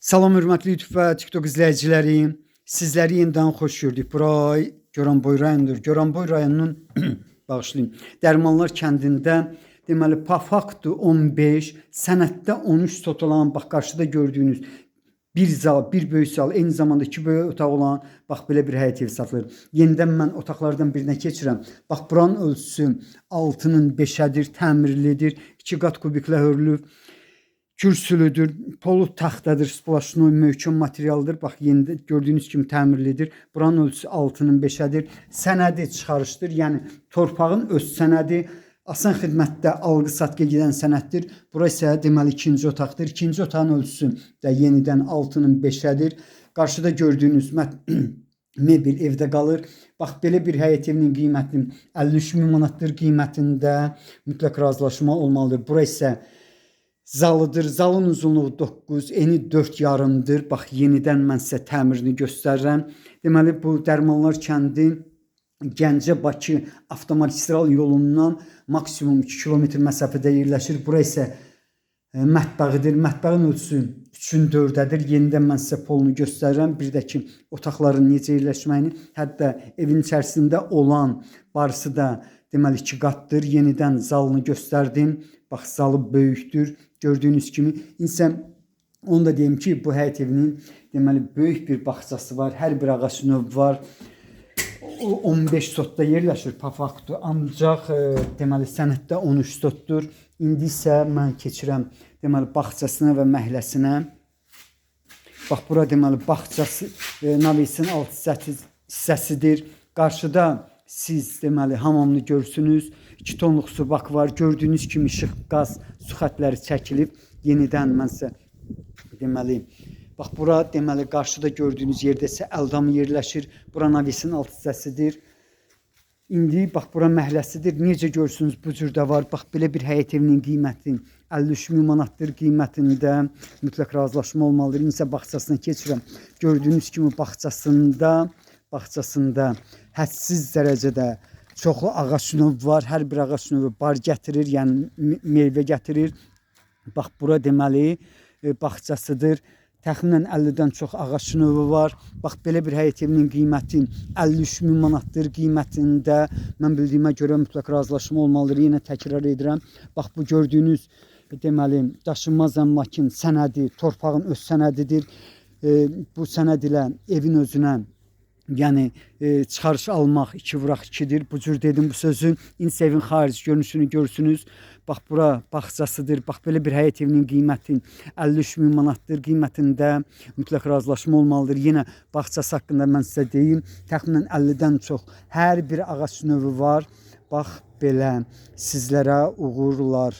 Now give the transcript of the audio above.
Salam hörmətli YouTube və TikTok izləyiciləri. Sizləri yenidən xoş gördük. Bura Goranboy rayonundur. Goranboy rayonunun bağışlayın, Dərmanlar kəndində deməli по факту 15, sənəddə 13 sot olan, bax qarşıda gördüyünüz bir zal, bir böyük zal, eyni zamanda iki böyük otaq olan, bax belə bir həyət evi satılır. Yenidən mən otaqlardan birinə keçirəm. Bax buranın ölçüsü 6-nın 5-ədir, təmirlidir. 2 qat kubiklə hörülüb. Kürsülüdür, polu taxtadır, splaşnoy möhkəm materialdır. Bax yenidə gördüyünüz kimi təmirlidir. Buranın ölçüsü 6-nın 5-ədir. Sənədi çıxarışdır. Yəni torpağın öz sənədi. Asan xidmətdə alqı-satqıya gedən sənəddir. Bura isə deməli ikinci otaqdır. İkinci otağın ölçüsü də yenidən 6-nın 5-ədir. Qarşıda gördüyünüz mebel evdə qalır. Bax belə bir həyət evinin qiyməti 53 min manatdır, qiymətində mütləq razılaşma olmalıdır. Bura isə zalıdır. Zalın uzunluğu 9, eni 4 yarımdır. Bax yenidən mən sizə təmirini göstərirəm. Deməli bu Dərmanlar kəndi Gəncə-Bakı avtomagistral yolundan maksimum 2 kilometr məsafədə yerləşir. Bura isə mətbəxidir. Mətbəxin ölçüsü 3-ün 4-ədir. Yenidən mən sizə polunu göstərirəm. Bir də ki, otaqların necə yerləşməyini, hətta evin içərisində olan barısı da deməli 2 qatdır. Yenidən zalını göstərdim. Bax, zalı böyükdür. Gördüyünüz kimi. İndi onu da deyim ki, bu həyət evinin deməli böyük bir bağçası var. Hər bir ağac növü var. O 15 sotda yerləşir по факту. Ancaq deməli sənəddə 13 sotdur. İndi isə mən keçirəm deməli bağçasına və məhəlləsinə. Bax bura deməli bağçası, navesin alt hissəsidir. Qarşıda siz deməli hamamını görürsünüz. 2 tonluq su bakı var. Gördüyünüz kimi işıq, qaz, su xətləri çəkilib. Yenidən mən sizə deməli bax bura deməli qarşıda gördüyünüz yerdə isə əldamı yerləşir. Bura navesin alt hissəsidir. İndi bax bura məhəlləsidir. Necə görürsünüz, bu cür də var. Bax belə bir həyət evinin qiyməti 53 min manatdır, qiymətində mütləq razılaşma olmalıdır. İndi isə bağçasına keçirəm. Gördüyünüz kimi bağçasında hədsiz dərəcədə çoxlu ağac növü var. Hər bir ağac növü bar gətirir, yəni meyvə gətirir. Bax bura deməli bağçasıdır. Təxminən 50-dən çox ağac növü var. Bax belə bir həyət evinin qiyməti 53 min manatdır, qiymətində mən bildiyimə görə mütləq razılaşma olmalıdır. Yenə təkrar edirəm. Bax bu gördüyünüz deməli daşınmaz əmlakın sənədi, torpağın öz sənədidir. Bu sənəd ilə evin özünə, yəni çıxarış almaq 2 vuraq 2-dir. Bu cür dedim bu sözü. İndi evin xarici görünüşünü görürsünüz. Bax bura bağçasıdır. Bax belə bir həyət evinin qiyməti 53 min manatdır. Qiymətində mütləq razılaşma olmalıdır. Yenə bağçası haqqında mən sizə deyim. Təxminən 50-dən çox hər bir ağac növü var. Bax belə sizlərə uğurlar.